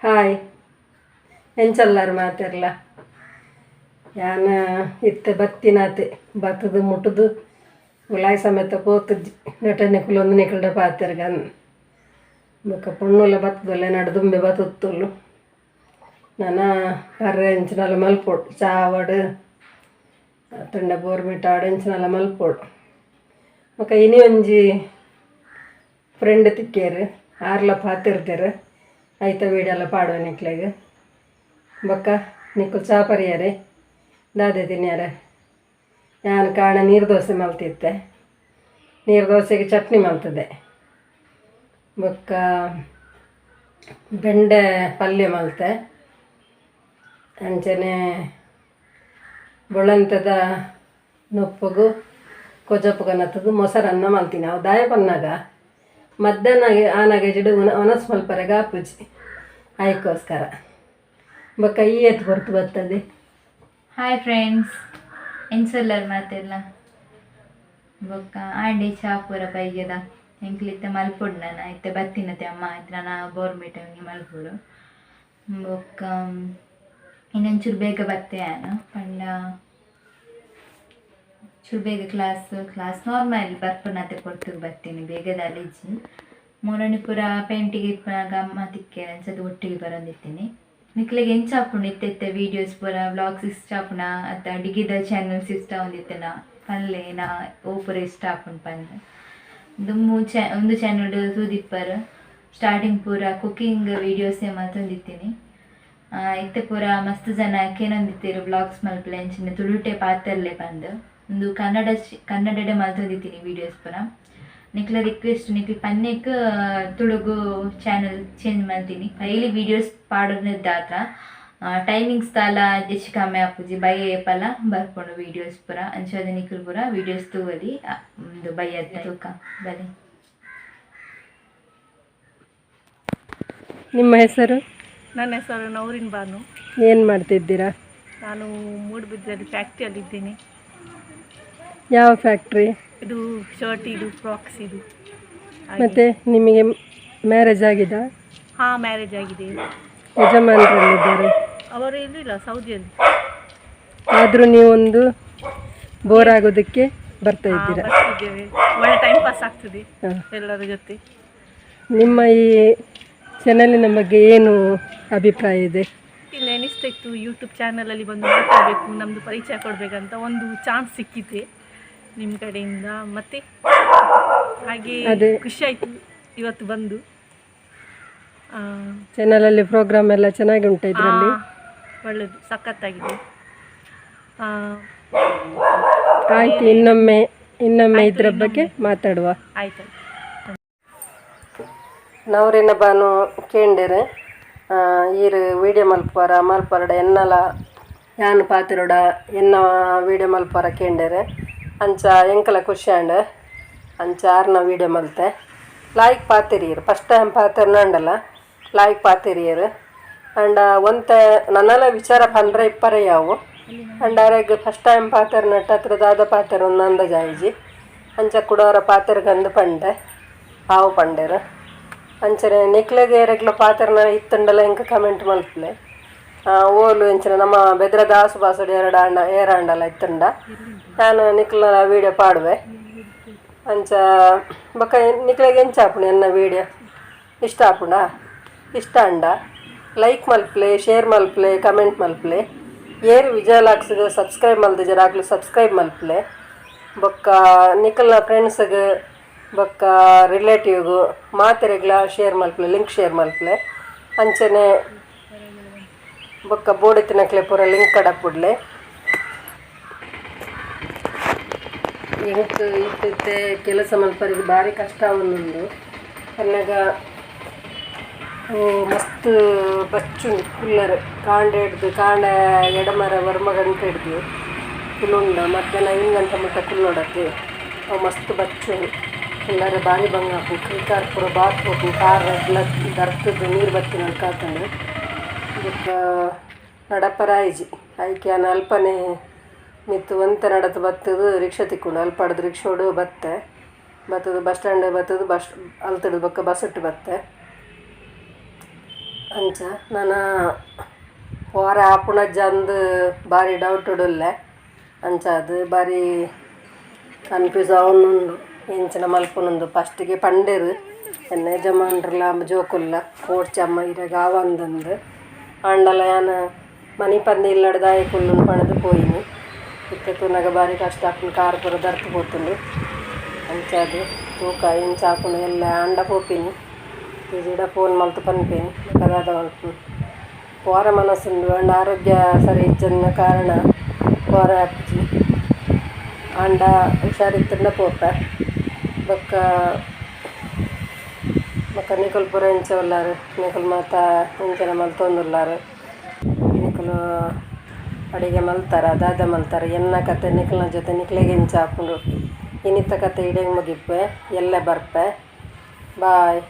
Hi ಎಂಚಲ್ಲಾರು ಮಾತೆರ್ಲ ಯಾನ ಇತ್ತೆ ಬತ್ತಿನಾತೆ ಬತ್ತದು ಮುಟ್ಟುದು ಉಲಾಯಿ ಸಮೇತ ಪೋತುಜಿ ನಟನೆ ಕುಲೊಂದು ನಿಕಲ್ಡ ಪಾತೆರ್ಗನ್ ಬೊಕ್ಕ ಪೊಣ್ಣುಲ ಬತ್ತದಲ್ಲ ನಡುದುಂಬೆ ಬತ್ತುತ್ತುಲ್ಲು ನನ ಪರ್ರೆ ಎಂಚಿನಲ ಮಲ್ಪೊಡು ಚಾವಡ್ ತುಂಡ ಬೋರ್ಮಿಟಾಡ್ ಎಂಚಿನಲ ಮಲ್ಪೊಡು. ಬೊಕ್ಕ ಇನಿ ಒಂಜಿ ಫ್ರೆಂಡ್ ತಿಕ್ಕೇರು ಆರ್ಲ ಪಾತಿರ್ತೆರ್ ಐತ ವೀಡಿಯೋಲ ಪಾಡುವ ನಿಕ್ಲೆಗ್. ಬೊಕ್ಕ ನಿಕುಲು ಚಾ ಪರಿಯರೆ ದಾದೆ ತಿನ್ಯರೆ ಯಾನ್ ಕಾಣ ನೀರು ದೋಸೆ ಮಲ್ತಿತ್ತೆ, ನೀರು ದೋಸೆಗೆ ಚಟ್ನಿ ಮಲ್ತದೆ, ಬೊಕ್ಕ ಬೆಂಡೆ ಪಲ್ಯ ಮಲ್ತೆ, ಅಂಚನೆ ಬೊಳಂತದ ನುಪ್ಪುಗು ಕೊಜಪು ಕನತದ್ದು ಮೊಸರನ್ನ ಮಲ್ತೀನಿ. ಅವು ದಾಯ ಪನ್ನಾಗ ಮಧ್ಯಾಹ್ನ ಆನಾಗ ಜಿಡು ಒನಸ್ ಮಲ್ಪರೆಗ ಆಪುಜಿ ಆಯ್ಕೋಸ್ಕರ. ಬೊಕ್ಕ ಈ ಏತ್ ಹೊರ್ತು ಬರ್ತದೆ. ಹಾಯ್ ಫ್ರೆಂಡ್ಸ್, ಎಂಚೊಲ್ಲರ್ ಮಾತೆಲ್ಲ. ಬೊಕ್ಕ ಆಂಡೆ ಚಾಪುರ ಬೈಗೆದ ಎಂಕ್ಲು ಇತ್ತೆ ಮಲ್ಪೊಡು ನನ ಇತ್ತೆ ಬತ್ತಿನತೆ ಅಮ್ಮ ಇತ್ತೆ ನನ ಬೋರ್ಮಿಟ ಮಲ್ಪೊಡು. ಬೊಕ್ಕ ಇನ್ನೊಂಚೂರು ಬೇಗ ಬತ್ತೆ ಯಾನು ಪಂಡ ಚೂರು ಬೇಗ class class normal ಬರ್ಪುನತೆ ಪೊರ್ತುಗು ಬತ್ತೀನಿ ಬೇಗದ ಇಜ್ಜಿ. ಮೂರನಿ ಪೂರ ಪೇಂಟಿಗೆ ಇಪ್ಪುನಗ ಅಮ್ಮ ತಿಕ್ಕೆ ಅಂಚದ ಒಟ್ಟಿಗೆ ಬರೊಂದಿತ್ತೀನಿ. ನಿಕ್ಲೆಗ್ ಎಂಚ ಆಪುಂಡು ಇತ್ತೆ ಇತ್ತೆ ವೀಡಿಯೋಸ್ ಪೂರ ವ್ಲಾಗ್ಸ್ ಇಷ್ಟ ಆಪುಂಡ ಅತ್ತ ಅಡಿಗೆದ ಚಾನಲ್ಸ್ ಇಷ್ಟ ಆವೊಂದಿತ್ತೆನ ಪನ್ಲೆ ನಾ ಓ ಪೂರ ಇಷ್ಟ ಆಪುಂಡು ಪಂದ್. ದುಂಬು ಚ ಒಂದು ಚಾನಲ್ ತೂದಿಪ್ಪರ್ ಸ್ಟಾರ್ಟಿಂಗ್ ಪೂರ ಕುಕಿಂಗ್ ವೀಡಿಯೋಸೇ ಮಲ್ತೊಂದಿತ್ತೀನಿ. ಇತ್ತೆ ಪೂರ ಮಸ್ತ್ ಜನ ಕೇನೊಂದಿತ್ತೆರ್ ವ್ಲಾಗ್ಸ್ ಮಲ್ಪಲೆ ಅಂಚಿನ ತುಳುಟೆ ಪಾತೆರ್ಲೆ ಪಂದ್. ಉಂದು ಕನ್ನಡ ಕನ್ನಡಡೆ ಮಲ್ತೊಂದಿತ್ತೀನಿ ವೀಡಿಯೋಸ್ ಪೂರ. ನಿಕ್ಲೆ ರಿಕ್ವೆಸ್ಟ್ ನಿಕ್ಲೆ ಪನ್ನೆಕ್ ತುಳುಗು ಚಾನಲ್ ಚೇಂಜ್ ಮಲ್ತೀನಿ. ಡೈಲಿ ವೀಡಿಯೋಸ್ ಪಾಡೊಂದಿದ್ದಾತ್ರ ಟೈಮಿಂಗ್ಸ್ ದಾಲ ಹೆಚ್ಚು ಕಮ್ಮಿ ಆಪುಜಿ ಬಯ್ಯ ಏಪಲ ಬರ್ಪುಂಡು ವೀಡಿಯೋಸ್ ಪೂರ. ಅಂಚಾದ್ ನಿಕುಲು ಪೂರ ವೀಡಿಯೋಸ್ ತೂವೊಲಿ ಉಂದು ಬಯ್ಯದ ತೂಕ ಬಲೆ. ನಿಮ್ಮ ಹೆಸರು? ನನ್ನ ಹೆಸರು ನೌರಿನ್ ಬಾನು. ಏನು ಮಾಡ್ತಿದ್ದೀರಾ? ನಾನು ಮೂಡುಬಿದ್ರೆಯಲ್ಲಿ ಫ್ಯಾಕ್ಟ್ರಿಯಲ್ಲಿ ಇದ್ದೇನೆ. ಯಾವ ಫ್ಯಾಕ್ಟ್ರಿ? ಇದು ಶರ್ಟ್, ಇದು ಫ್ರಾಕ್ಸ್ ಇದು ಹಾಗೆ. ಮತ್ತು ನಿಮಗೆ ಮ್ಯಾರೇಜ್ ಆಗಿದಾ? ಹಾಂ, ಮ್ಯಾರೇಜ್ ಆಗಿದೆ. ಯಜಮಾನರಲ್ಲಿದ್ದಾರೆ? ಅವರು ಇಲ್ಲಿಲ್ಲ, ಸೌದಿಯಲ್ಲಿ. ಆದರೂ ನೀವೊಂದು ಬೋರ್ ಆಗೋದಕ್ಕೆ ಬರ್ತಾ ಇದ್ದೀರಾ? ಬರ್ತಿದ್ದೇವೆ, ಒಳ್ಳೆ ಟೈಮ್ ಪಾಸ್ ಆಗ್ತದೆ ಎಲ್ಲರ ಜೊತೆ. ನಿಮ್ಮ ಈ ಚಾನಲಿನ ಬಗ್ಗೆ ಏನು ಅಭಿಪ್ರಾಯ ಇದೆ? ಇನ್ನು ಎನಿಸ್ತಾ ಇತ್ತು ಯೂಟ್ಯೂಬ್ ಚಾನಲಲ್ಲಿ ಬಂದು ಮಾತಾಡಬೇಕು, ನಮ್ಮದು ಪರಿಚಯ ಕೊಡಬೇಕಂತ. ಒಂದು ಚಾನ್ಸ್ ಸಿಕ್ಕಿದೆ ನಿಮ್ಮ ಕಡೆಯಿಂದ. ಮತ್ತೆ ಹಾಗೆ ಅದೇ. ಖುಷಿ ಆಯಿತು ಇವತ್ತು ಬಂದು. ಚಾನಲಲ್ಲಿ ಪ್ರೋಗ್ರಾಮ್ ಎಲ್ಲ ಚೆನ್ನಾಗಿ ಉಂಟು ಇದರಲ್ಲಿ? ಒಳ್ಳೆಯದು, ಸಖತ್ತಾಗಿದೆ. ಆಯಿತು, ಇನ್ನೊಮ್ಮೆ ಇನ್ನೊಮ್ಮೆ ಆಯ್ತು, ಇದರ ಬಗ್ಗೆ ಇನ್ನೊಮ್ಮೆ. ಮಾತಾಡುವ. ಆಯ್ತು. ನವರಿನ ಬಾನು ಕೇಂಡೆರ್ ಈರ್ ವೀಡಿಯೋ ಮಲ್ಪುವರ ಮಲ್ಪರಡ ಎನ್ನಲ ಯಾನ್ ಪಾತೆರೊಡ ಎನ್ನ ವೀಡಿಯೋ ಮಲ್ಪುವರ ಕೇಂಡೆರ್. ಅಂಚ ಎಂಕಲ ಖುಷಿ ಆಂಡ್, ಅಂಚ ಆರ್ನ ವೀಡಿಯೋ ಮಲ್ತೆ. ಲಾಯ್ಕ್ ಪಾತೆರಿಯೆರ್, ಫಸ್ಟ್ ಟೈಮ್ ಪಾತೆರ್ನಾಂಡಲ ಲಾಯ್ಕ್ ಪಾತೆರಿಯೆರ್. ಆಂಡ ಒಂತೆ ನನಲ ವಿಚಾರ ಪಂಡ್ರೆ ಇಪ್ಪರೆ ಯಾವು. ಆಂಡ ಅರೆಗ್ ಫಸ್ಟ್ ಟೈಮ್ ಪಾತೆರ್ನಟ್ಟ ಹತ್ರ ದಾದ ಪಾತೆರೊಂದು ಅಂದಾಜಾಯಿಜಿ. ಅಂಚ ಕುಡೋರ ಪಾತೆರ್ಗಂದು ಪಂಡೆ, ಆವು ಪಂಡೆರ್. ಅಂಚನೆ ನಿಕ್ಲೆಗ್ ಏರೆಗ್ಲ ಪಾತೆರ್ನ ಇತ್ತುಂಡಲ ಎಂಕ್ ಕಮೆಂಟ್ ಮಲ್ಪುಲೆ. ಓಲು ಇಂಚಿನ ನಮ್ಮ ಬೆದ್ರದ ಆಸು ಪಾಸುಡು ಎರಡು ಆಂಡ ಏರಾಂಡಲ ಇತ್ತುಂಡ ಯಾನ್ ನಿಕ್ಲ್ನ ವೀಡಿಯೋ ಪಾಡುವೆ. ಅಂಚ ಬೊಕ್ಕ ನಿಕ್ಲೆಗ್ ಎಂಚ ಆಪುಂಡು ಎನ್ನ ವೀಡಿಯೋ? ಇಷ್ಟ ಆಪುಂಡಾ? ಇಷ್ಟ ಆಂಡ ಲೈಕ್ ಮಲ್ಪುಲೆ, ಶೇರ್ ಮಲ್ಪುಲೆ, ಕಮೆಂಟ್ ಮಲ್ಪುಲೆ. ಏರ್ ವಿಜಯ ಲಾಕ್ಸ್ಗ್ ಸಬ್ಸ್ಕ್ರೈಬ್ ಮಲ್ದಿಜೆರ್ ಅಕ್ಲು ಸಬ್ಸ್ಕ್ರೈಬ್ ಮಲ್ಪುಲೆ. ಬೊಕ್ಕ ನಿಕಲ್ನ ಫ್ರೆಂಡ್ಸ್ಗ್ ಬೊಕ್ಕ ರಿಲೇಟಿವ್ಗು ಮಾತೆರೆಗ್ಲ ಶೇರ್ ಮಲ್ಪುಲೆ, ಲಿಂಕ್ ಶೇರ್ ಮಲ್ಪುಲೆ. ಅಂಚನೆ ಬೊಕ್ಕ ಬೋಡಿತ್ತಿನಕ್ಲೆ ಪೂರ ಲಿಂಕ್ ಕಡಪುಡ್ಲೆ. ಎಂಕ್ ಇತ್ತಿತ್ತೆ ಕೆಲಸ ಮಲ್ಪರಿಗೆ ಭಾರಿ ಕಷ್ಟ ಆವೊಂದುಂಡು. ಪನ್ನಗ ಮಸ್ತ್ ಬಚ್ಚುಂಡು ಕುಲ್ಲರೆ. ಕಾಂಡೆ ಹಿಡ್ದು ಕಾಂಡೆ ಎಡಮರ ಒರ್ಂಬ ಗಂಟೆ ಹಿಡ್ದು ಕುಲ್ಲುಂಡ ಮಧ್ಯಾಹ್ನ 5 ಗಂಟೆ ಮುಟ್ಟ ಕುಲ್ಲೊಡತ್ತೆ. ಅವು ಮಸ್ತ್ ಬಚ್ಚುಂಡು, ಕುಲ್ಲರೆ ಭಾರಿ ಬಂಗ ಆಪುಂಡು. ಕೈ ಕಾರ್ ಪೂರ ಬಾತ್ ಪೋಪುಂಡು, ಕಾರ್ ರಡ್ಲ ದರ್ತುದು ನೀರು ಬತ್ತಿನಲ್ಕ ಆತುಂಡು. ಬೊಕ್ಕ ನಡಪರ ಆಯಿಜಿ, ಐಕ್ ಯಾನ್ ಅಲ್ಪನೆ ಮಿತ್ತ್ ಒಂತೆ ನಡತ್ ಬತ್ತುದು ರಿಕ್ಷಾ ತಿಕ್ಕುಂಡು. ಅಲ್ಪಡ್ದು ರಿಕ್ಷೋಡು ಬತ್ತೆ, ಬತ್ತುದು ಬಸ್ ಸ್ಟ್ಯಾಂಡ್ ಬತ್ತುದು ಬಸ್ ಅಲ್ತುಡು ಬೊಕ್ಕ ಬಸ್ಸುಟ್ಟು ಬತ್ತೆ. ಅಂಚ ನನ ಪೋರ ಆಪುನಜ್ಜಂದು ಬಾರಿ ಡೌಟ್ ಉಲ್ಲೆ. ಅಂಚಾದ್ ಬಾರಿ ಕನ್ಫ್ಯೂಸ್ ಆವೊಂದುಂಡು ಎಂಚಿನ ಮಲ್ಪುನುಂದು. ಫಸ್ಟಿಗೆ ಪಂಡೆರ್ ಎನ್ನ ಯಜಮಾನ್ರಲ ಜೋಕುಲ್ಲ ಪೋಡ್ಚಮ್ಮ ಇರೆಗ್ ಆವಂದಂದು. ಆಂಡಲ ಯಾನ್ ಮನಿಪಂದೆ ಇಲ್ಲಡ್ ದಾಯೆ ಕುಲ್ಲುನು ಪಂಡ್ದ್ ಪೋಯಿನಿ. ಇತ್ತೆ ತೂನಗ ಬಾರಿ ಕಷ್ಟ ಆಪುಂಡು, ಕಾರ್ ಪೂರ ದರ್ತ್ ಪೋತುಂಡು. ಅಂಚಾದ್ ತೂಕ ಎಂಚ ಆಪುಂಡು ಎಲ್ಲೆ ಆಂಡ ಪೋಪಿನಿ, ಇಜ್ಜಿಡ ಫೋನ್ ಮಲ್ತ್ ಪನ್ಪೇನಿ ಬೊಕ ದಾದ ಮಲ್ಪುನು. ಪೋರೆ ಮನಸ್ಸುಂಡು ಆಂಡ ಆರೋಗ್ಯ ಸರಿ ಇಜ್ಜಂದಿನ ಕಾರಣ ಪೋರೆ ಆಪುಜಿ. ಆಂಡ ಹುಷಾರಿತ್ತುಂಡ ಪೋಪೆ. ಬೊಕ್ಕ ಬೊಕ್ಕ ನಿಕುಲು ಪೂರ ಎಂಚ ಉಲ್ಲರ್, ನಿಕುಲು ಮಾತ ಎಂಚಿನ ಮಲ್ತೊಂದುಲ್ಲರ್, ನಿಕುಲು ಅಡಿಗೆ ಮಲ್ತರ ದಾದ ಮಲ್ತರ, ಎನ್ನ ಕತೆ ನಿಕಲ್ನ ಜೊತೆ ನಿಕ್ಲೆಗ್ ಎಂಚ ಆಪುಂಡು. ಇನಿತ ಕತೆ ಇಡೆಗ್ ಮುಗಿಪುವೆ, ಎಲ್ಲೆ ಬರ್ಪೆ. ಬಾಯ್.